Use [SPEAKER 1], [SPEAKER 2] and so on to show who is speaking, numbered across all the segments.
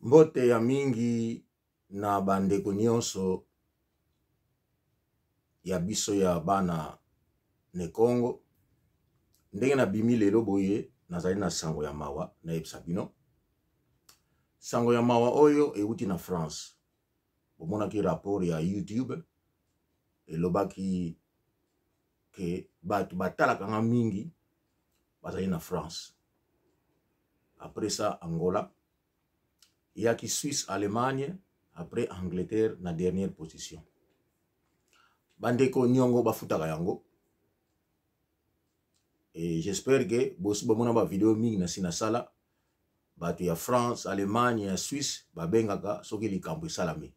[SPEAKER 1] Mbote ya mingi na bandeko nyonso ya biso ya bana ne Congo. Ndenge nabimi lelo boye, nazali na sango ya mawa nayebisa bino. Sango ya mawa oyo euti na France. Bomonaki rapport ya YouTube elobaki ke bato batalaka nga mingi bazali na France. Après ça Angola, eyaki Suisse, Allemagne, après Angleterre na dernière position. Bandeko, niongo bafutaka yango. Et j'espère que bosi bomona ba video mingi na sina sala bato ya France, Allemagne, ya Suisse babengaka soki likambo esalami.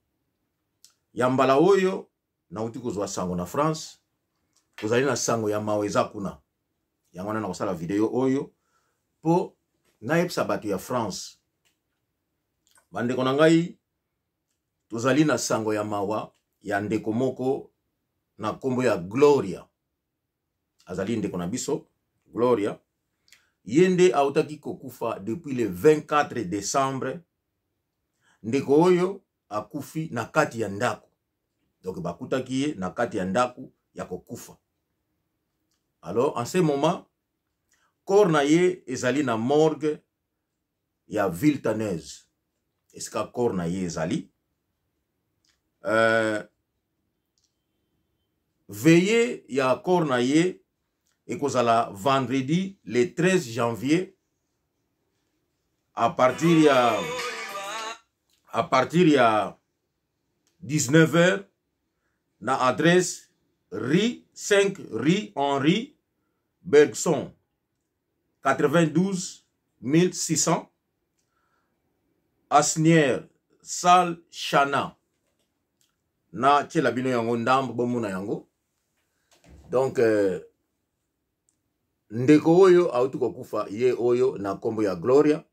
[SPEAKER 1] Ya mbala oyo nauti kozwa sango na France, kozali na sango ya mawa eza kuna. Yango wana nakosala video oyo mpo nayebisa bato ya France. Bandeko na ngai, tozali na sango ya mawa ya ndeko moko na nkombo ya Gloria. Azali ndeko na biso Gloria, ye nde autaki kokufa depuis le 24 décembre. Ndeko oyo akufi na kati ya ndako, donc bakutaki ye na kati ya ndako ya kokufa. Alors en ce moment corps na ye ezali na morgue ya Villetaneuse, esika corps na ye ezali. Veillée ya corps na ye ekozala vendredi le 13 janvier à partir ya 19h na adresse rue 5 rue Henri Bergson, 92 600 Asnières, salle Chana. Na tiela bino yango ndambo bomona yango. Donc ndeko oyo auti kokufa, ye oyo na nkombo ya Gloria,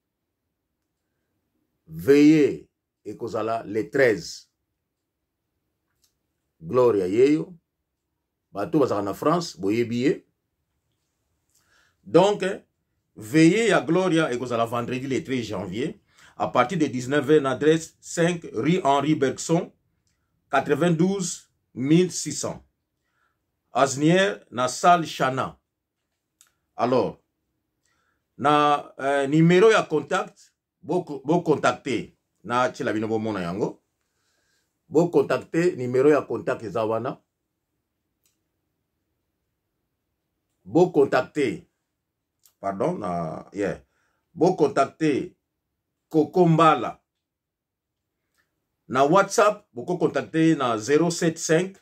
[SPEAKER 1] veillée ekozala le 13. Gloria yeyo, bato bazalaka na France boyebi ye. Donc veillée ya Gloria ekozala vendredi le 13 janvier à partir de 19h na adresse 5 rue Henri Bergson, 92 600 Asnières, na salle Chana. Alors na numéro ya contact, bocontacte bo na tiela bino bomona yango. Bocontacte, numéro ya contact eza wana. Bocontacte, pardon, na yeah. Bocontacte Koko Mbala na WhatsApp, bokocontacte ye na 075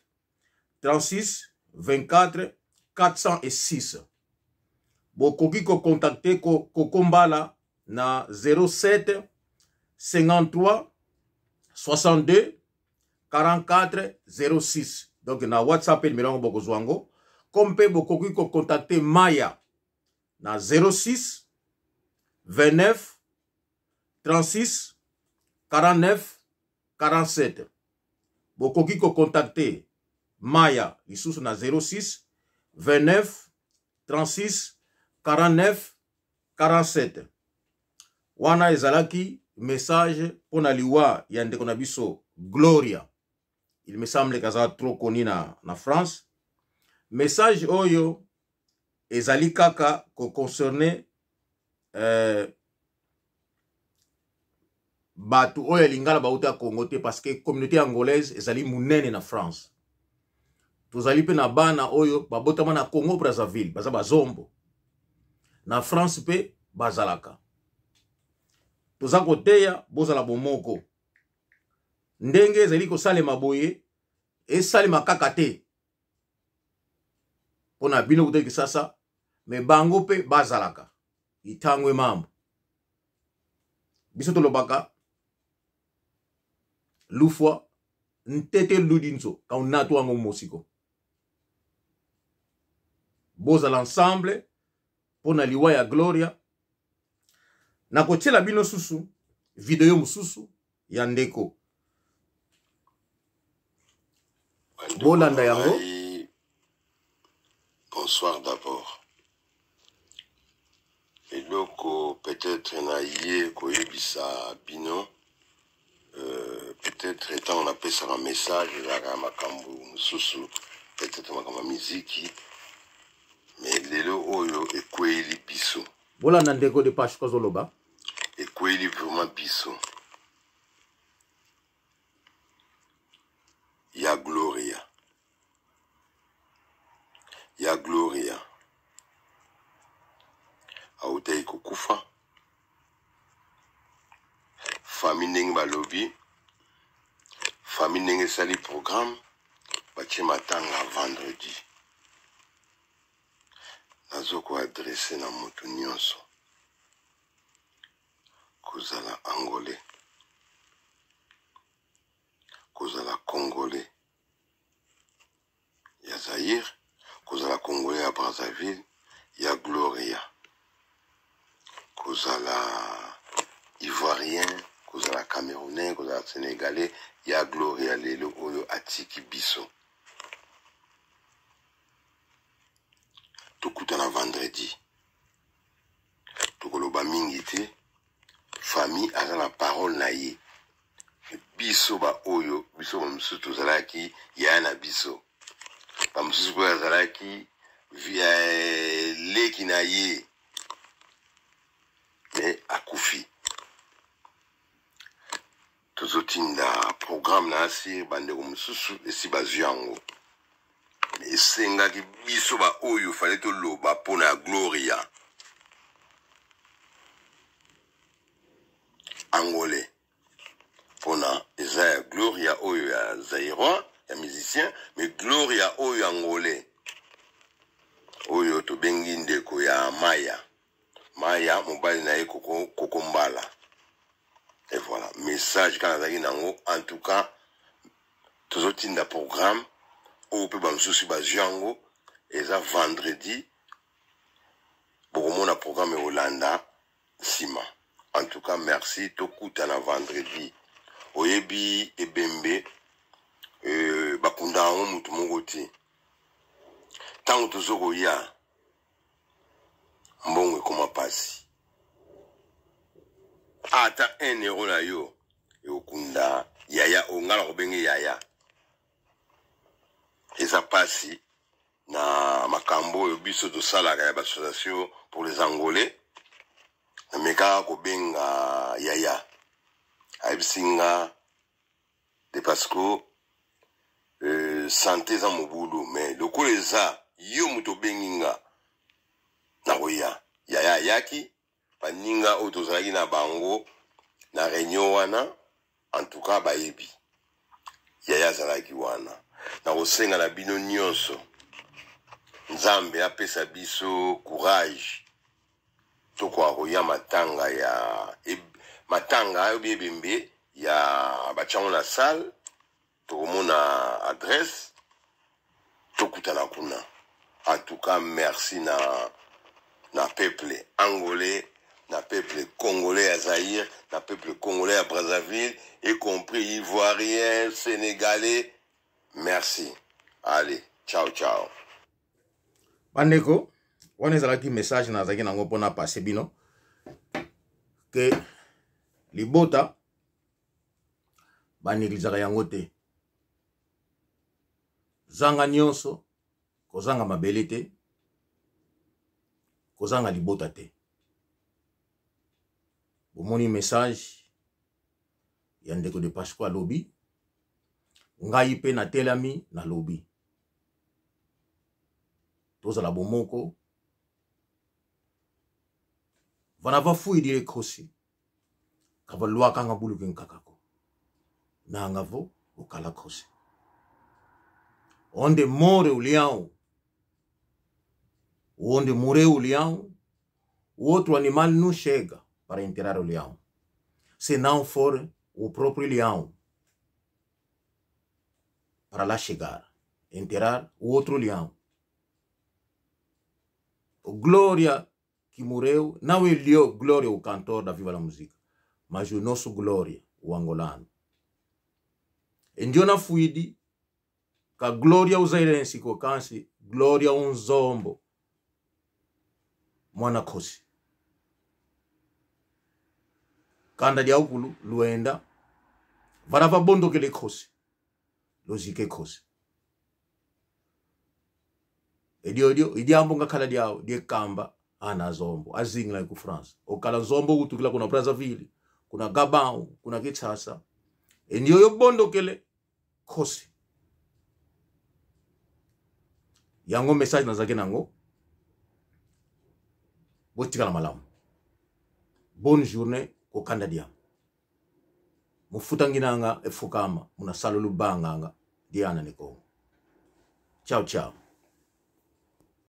[SPEAKER 1] 36 24 406. Bokoki kocontacte Koko Mbala na 07 53 62 44 06. Donc na WhatsApp numéro yango bokozwa yango. Comme mpe bokoki kocontacte Maya na 06 29 36 49 47. Bokoki kocontacte Maya lisusu na 06 29 36 49 47. Wana ezalaki message mpo na liwa ya ndeko na biso Gloria. Il me semble qu'aza trop connu na France. Message oyo ezali kaka koconcerne bato oyo ya lingala bauta Congo te, parce que communauté angolaise ezali monene na France. Tozali mpe na bana oyo babotama na Congo Brazzaville, baza bazombo na France mpe bazalaka. Toza koteya bozala bomoko. Ndenge ezali kosalema boye, esalema kaka te mpo na bino kuta Kisasa, me bango mpe bazalaka itangwe mambo. Biso tolobaka lufwa ntete ludi nzo kaunatu wango mosiko. Bozala ensemble mpo na liwa ya Gloria. Nakotiela bino susu video mosusu ya ndeko, bolanda yango.
[SPEAKER 2] Bonsoir d'abord. Eloko peut-être na ye koyebisa bino. Peut-être ntango napesaka message ezalaka ya makambo mosusu, peut-être makambo ya miziki, mais lelo oyo ekweyeli biso.
[SPEAKER 1] Bolanda ndeko de Pashko azoloba.
[SPEAKER 2] Ekweyeli vraiment biso. Ya Gloria. Ya Gloria. Autaki kokufa. Famille ndenge balobi, famille ndenge esali programme, batie matanga vendredi. Nazo ko adresse na moto nyonso kozala angolais, kozala congolais ya Zaïre, kozala congolais ya Brazzaville, ya Gloria, kozala ivoirien, kozala camerounais, kozala sénégalais, ya Gloria lelo oyo atiki biso. Tokutana vendredi, tokoloba mingi te, famille aza na parole na ye. Biso ba oyo, biso ba mosusu tozalaki yaya na biso, ba mosusu mpe azalaki leki na ye, me akufi. Tozotinda programme na asir, bandeko mosusu esi bazwi yango. Esengaki biso ba oyo fale toloba mpo na Gloria angolais, mpona eza ya Gloria oyo ya Zairois ya musicien, mais Gloria oyo angolais oyo tobengi ndeko ya Maya, Maya mobali na ye koko, koko Mbala. Et voilà message kaka nazalaki nango. En tout cas tozotinda programme oyo mpe bamosusu bazwi yango, eza vendredi, bokomona programme ekolanda nsima. En tout cas merci, tokutana vendredi. Oyebi ebembe bakunda yango motu moko te. Ntango tozokoya mbongo ekoma pasi, ata 1 euro na yo ekokunda yaya oyo ngai nakobenge yaya. Eza pasi na makambo oyo biso tosalaka ya association pour les Angolais. Namekaka kobenga yaya, ayebisi nga de parce que santé eza mobulu, mais lokola eza yo moto obengi nga nakoya. Yaya ayaki, baninga oyo tozalaki na bango na réunion wana, en tout cas bayebi yaya azalaki wana. Nakosenga na bino nyonso, Nzambe apesa biso courage tokoka koya matanga ya matanga oyo ebembe ya batiango na salle, tokomona adresse, tokutana kuna. En tout cas merci na peuple angolais, na peuple congolais ya Zaïre, na peuple congolais ya Brazzaville, y compris ivoirien, sénégalais. Merci. Allez, ciao ciao.
[SPEAKER 1] Bandeko, wana ezalaki message nazalaki nango mpona passe bino ke libota banéglisaka yango te. Zanga nyonso, kozanga mabele te, kozanga libota te. Bomoni message ya ndeko de Pasco alobi, ngai mpe natelami nalobi tozala bomoko. Vana va fuidile khosi kava lwakanga buluke nkakako nanga vo okala khosi onde more o leão, onde morreu o leão, o outro animal não chega para enterrar o leão, se não for o próprio leão para lá chegar, enterrar o outro leão. O Glória que morreu, não é Glória o cantor da Viva la Música, mas o nosso Glória, o angolano. Ndiona fuidi, ka Glória o zairense kokansi, Glória um zombo, mwana khosi. Kanda dia ukulu, luenda, Vana va bondokele khosi lozike khosi edio edio idiambo ngakhala diawo diekamba ana zombo azingila ku France okala zombo kutukila kuna Brazzaville, kuna Gabon, kuna Kinshasa. Endiyo yobondokele khosi. Yango message nazalaki nango. Botikala malamu, bonne journée. Kokanda diambo mufuta nginanga efukama munasala lubanganga diana ni Kongo. Ciao ciao.